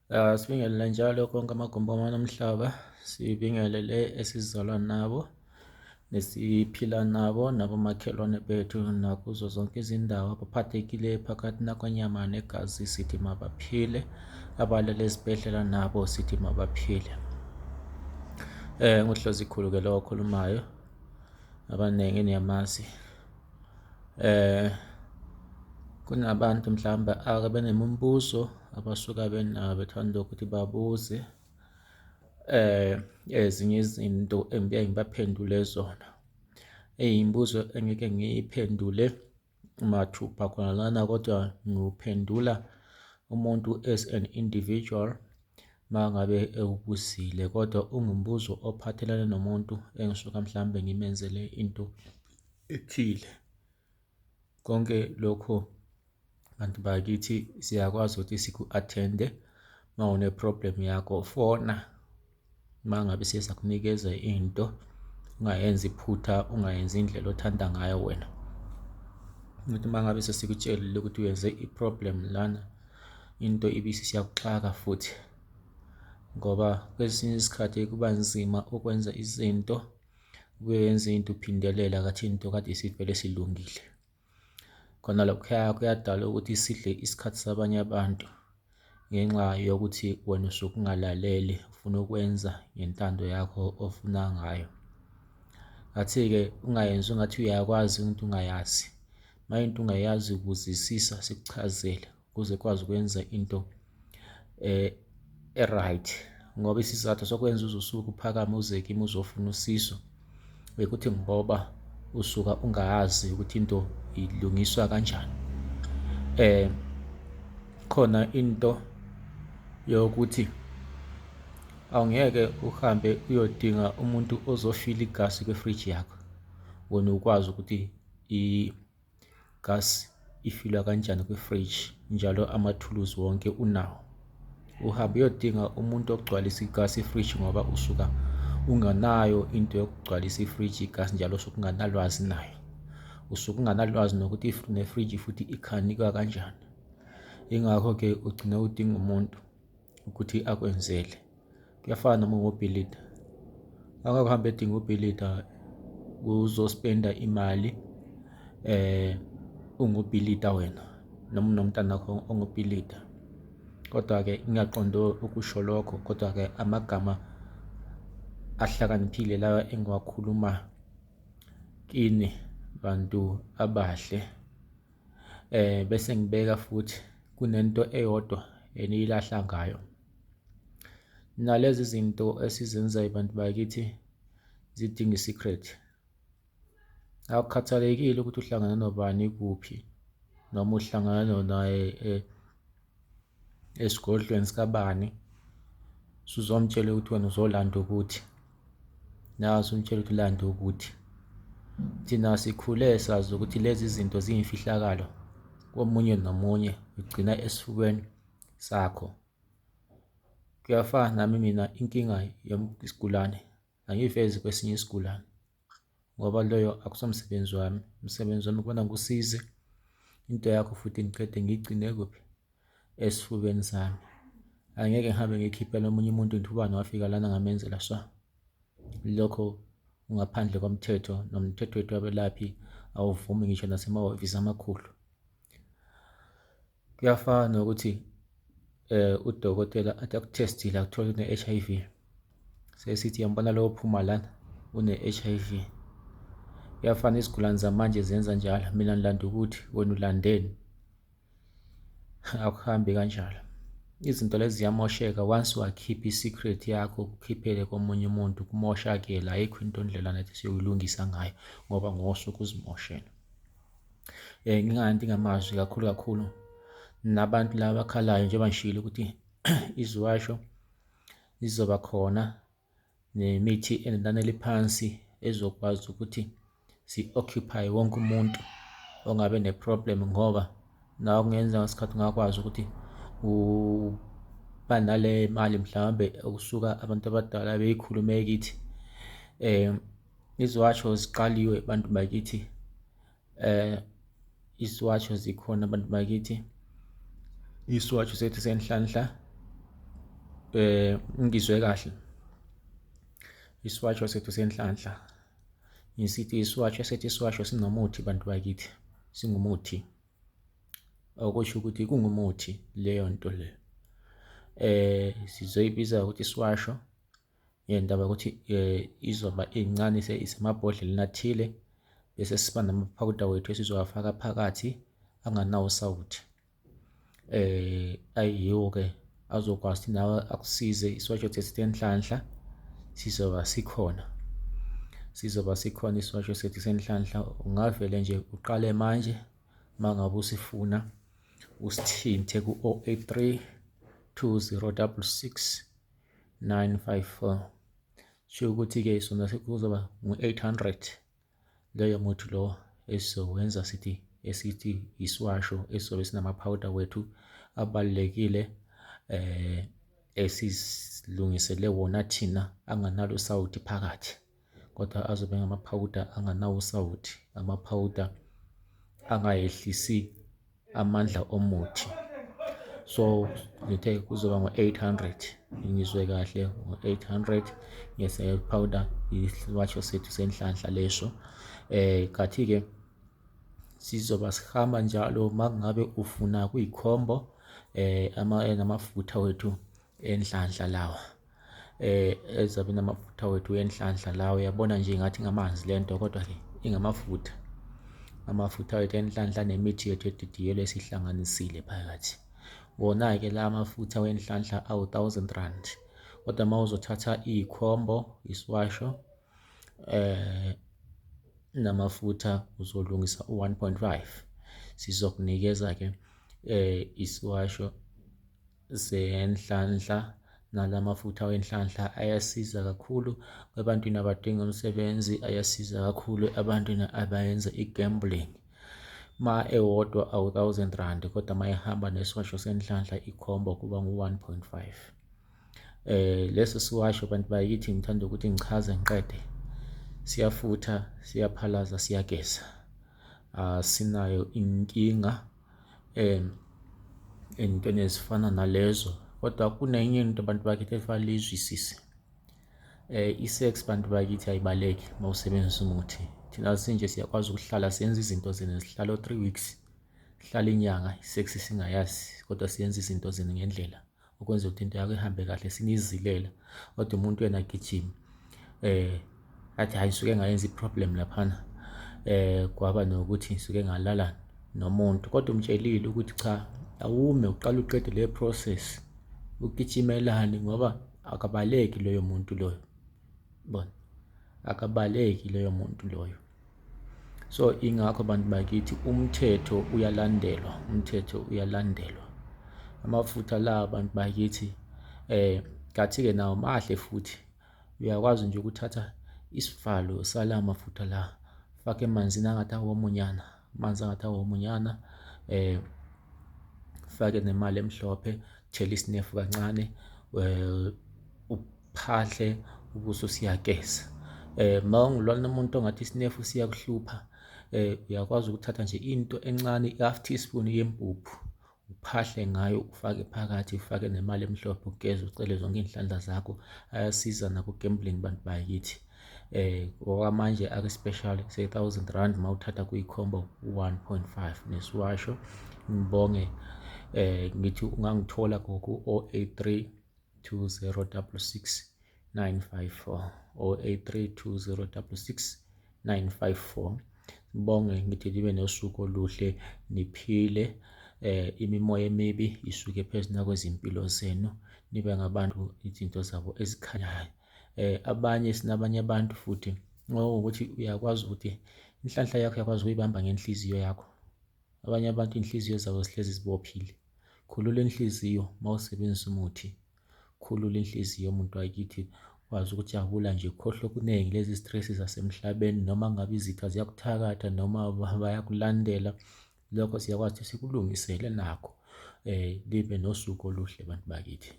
Sibingelele njalo konke amagumbi omane omhlaba, sibingelele esizalwa nabo nesiphila nabo nabomakhelwane bethu nakuzo zonke izindawo abaphathekile phakathi nakwenyama negazi sithi mabaphile, abalele ezibhedlela nabo sithi mabaphile. NguHlozikhulu ke lo okhulumayo, abaningi niyamazi. Kunabantu mhlawumbe ake benemibuzo abasuka benayo bethanda ukuthi babuze ezinye izinto engibuye ngibaphendule zona. Eyimibuzo engeke ngiyiphendule mathupha khona lana kodwa ngiwuphendula umuntu as an individual uma ngabe ewubuzile kodwa ungumbuzo ophathelene nomuntu engisuka mhlawumbe ngimenzele into ethile. Konke lokho bantu bakithi siyakwazi ukuthi siku-attend-e uma une-problem yakho fona uma ngabe siye sakunikeza into ungayenzi iphutha ungayenzi indlela othanda ngayo wena. Ukuthi uma ngabe sesikutshelile ukuthi uyenze i-problem lana into ibisiyakuxaka futhi ngoba kwesinye isikhathi kuba nzima ukwenza izinto uyenze into uphindelela kathi into kade isivele silungile. Khona lokhuya kuyadala ukuthi sidle isikhathi sabanye abantu ngenxa yokuthi wena usuke ungalaleli ufuna ukwenza ngentando yakho ofuna ngayo. Ngathi-ke ungayenzi ungathi uyakwazi into ungayazi. Uma into ungayazi ubuzisisa sikuchazele ukuze kwazi ukwenza into e-right ngoba isizathu sokwenza uze usuke uphakame uze kimi uzofuna usizo ukuthi ngoba usuka ungazi ukuthi into ilungiswa kanjani. Khona into yokuthi awungeke uhambe uyodinga umuntu ozofila igasi kwifriji yakho wena ukwazi ukuthi gas ifilwa kanjani kwi-fridge njalo amathuluzi wonke unawo. Uhambe uyodinga umuntu ogcwalisa igasi ifridge ngoba usuka unganayo into yokugcwalisa ifridge igasi njalo usuke unganalwazi nayo. Usuke unganalwazi nokuthi nefriji futhi ikhanikwa kanjani. Ingakho-ke ugcine udinga umuntu ukuthi akwenzele. Kuyafana noma ungubhilida. Angeke uhambe edinga ubhilida uzospenda imali ungubhilida wena noma unomntanakho ongubhilida. Kodwa-ke ngingaqondi ukusho lokho kodwa-ke amagama ahlakaniphile lawa engiwakhuluma kini bantu abahle. Bese ngibeka futhi kunento eyodwa eniyilahla ngayo. Nalezi zinto esizenzayo bantu bakithi zidinga i-secret. Akukhathalekile ukuthi uhlangana nobani kuphi noma uhlangana naye esigodlweni sikabani, usuzomtshela ukuthi wena uzolanda ukuthi, nawe usumtshela ukuthi ulanda ukuthi. Thina sikhule sazi ukuthi lezi zinto ziyimfihlakalo komunye nomunye ugcina esifubeni sakho. Kuyafana nami mina inkinga yesigulane angiyivezi kwesinye isigulane ngoba loyo akusomsebenzi wami. Umsebenzi wami ukubana ngikusize into yakho futhi ngiqede ngiyigcine kuphi? Esifubeni sami. Angeke ngihambe ngiyikhiphela omunye umuntu ngithi ubani wafika lana ngamenzela so. Lokho kungaphandle komthetho nomthetho wethu wabelaphi awuvumi ngisho nasemahhovisi amakhulu. Kuyafana nokuthi udokotela athi akuthestile akuthole une-H_I_V sesithi uyambona lo ophuma lana une-H_I_V. Kuyafana izigulane zamanje zenza njalo, mina ngilanda ukuthi wena ulandeni? Akuhambi kanjalo. Izinto lezi ziyamosheka once wakhipha i-secret yakho ukukhiphele komunye umuntu kumoshakele, ayikho into indlela nathi siyoyilungisa ngayo ngoba ngosuke uzimoshela. Ngingathi ngamazwi kakhulu kakhulu nabantu laba abakhalayo njengoba ngishilo ukuthi iziwasho zizoba khona nemithi enenani eliphansi ezokwazi ukuthi si-occupy wonke umuntu ongabe ne-problem ngoba nawe kungenzeka ngesikhathi ungakwazi ukuthi uba nale mali mhlawumbe okusuka abantu abadala beyikhulume kithi. Iziwasho ziqaliwe bantu bakithi iziwasho zikhona bantu bakithi. Isiwasho sethu senhlanhla Ngizwe kahle, isiwasho sethu senhlanhla. Ngisithi isiwasho sethu, isiwasho sinomuthi bantu bakithi, singumuthi, okusho ukuthi kungumuthi leyo nto leyo. Sizoyibiza ukuthi isiwasho ngendaba yokuthi izoba incane, isemabhodleleni athile, bese siba namaphawuda wethu esizowafaka phakathi anganawo usawoti. Ayiwo-ke azokwazi ukuthi nawe akusize. Isiwasho sethu senhlanhla sizoba sikhona, sizoba sikhona isiwasho sethu senhlanhla. Ungavele nje uqale manje uma ngabe usifuna, usithinte ku-083 2066 954. Sho ukuthi-ke sona sekuzoba ngu-800 leyo muthi lo esizowenza, sithi esithi isiwasho esizobe sinama-powder wethu abalulekile esisilungisele wona thina, anganalo usawoti phakathi, kodwa azobe ngama-powder anganawo usawoti, ama-powder angayehlisi amandla omuthi. So ngithe kuzoba ngo-800, ngizwe kahle, ngo-800 ngese powder, isiwasho sethu senhlanhla leso. Kathi-ke sizoba sihamba njalo makungabe ufuna kuyikhombo ama namafutha wethu enhlanhla lawa, ezabe namafutha wethu enhlanhla lawa. Uyabona nje ngathi ngamanzi lento, kodwa ke ingamafutha, amafutha wethu enhlanhla nemithi yethu edidiyelwe esihlanganisile phakathi. Wona-ke la mafutha wenhlanhla awu-1000 rand, kodwa uma uzothatha ikhombo, isiwasho namafutha, uzolungisa u-1.5. Sizokunikeza-ke isiwasho senhlanhla nalamafutha wenhlanhla. Ayasiza kakhulu ebantwini abadinga umsebenzi, ayasiza kakhulu ebantwini abayenza i-gambling. Ma ewodwa awu-1000 rand, kodwa uma ehamba nesiwasho senhlanhla ikhombo kuba ngu-1.5. Leso siwasho bantu bakithi, ngithanda ukuthi ngichaze ngiqede, siyafutha, siyaphalaza, siyageza, asinayo inkinga ey'ntweni ezifana nalezo. Kodwa kunenye into abantu bakithi efanele izwisise, i-sex bantu bakithi ayibaleki uma usebenzisa umuthi. Thina sinje siyakwazi ukuhlala senze izinto zenu, sihlala o-3 weeks, sihlala inyanga, i-sex singayazi, kodwa siyenza izinto zenu ngendlela ukwenza ukuthi into yakho ihambe kahle, sinizilela. Kodwa umuntu yena agijime athi hayi, ngisuke ngayenza i-problem laphana, kwaba nokuthi ngisuke ngalala nomuntu, kodwa umtshelile ukuthi cha, awume uqale uqede le process, ugijimelani? Ngoba akabaleki loyo muntu loyo, bona akabaleki loyo muntu loyo. So ingakho bantu bakithi umthetho uyalandelwa, umthetho uyalandelwa. Amafutha la bantu bakithi kathi-ke nawo mahle futhi, uyakwazi nje ukuthatha isivalo sala mafutha la, fake emanzini angathi awomunyana, amanzi angathi awomunyana, fake nemali emhlophe, thela isinefu kancane, uphahle, ubuso siyageza. Uma ungulona umuntu ongathi isinefu siyakuhlupha, uyakwazi ukuthatha nje into encane, i-half teaspoon yempuphu, uphahle ngayo, ufake phakathi, ufake nemali emhlophe, ugeze, ucele zonke iy'nhlanhla zakho. Ayasiza naku-gambling bantu bakithi. Okwamanje ake-special se-1000 rand, uma uthatha kuyikhombo 1.5 nesiwasho. Ngibonge, ngithi ungangithola ku-083 2066 954, 083 2066 954. Ngibonge, ngithi libe nosuku oluhle, niphile, imimoya emibi isuke phezu nakwezimpilo zenu, nibe ngabantu izinto zabo ezikhanyayo. Abanye sinabanye abantu futhi ngokuthi uyakwazi ukuthi inhlanhla yakho uyakwazi ukuyibamba ngenhliziyo yakho. Abanye abantu inhliziyo zabo zihlezi zibophile. Khulula inhliziyo uma usebenzisa umuthi, khulula inhliziyo umuntu wakithi, wazi ukujabula nje, khohlwe okuningi, lezi stress zasemhlabeni, noma ngabe izitha ziyakuthakatha noma bayakulandela, lokho siyakwazi ukuthi sikulungisele nakho. Libe nosuku oluhle bantu bakithi.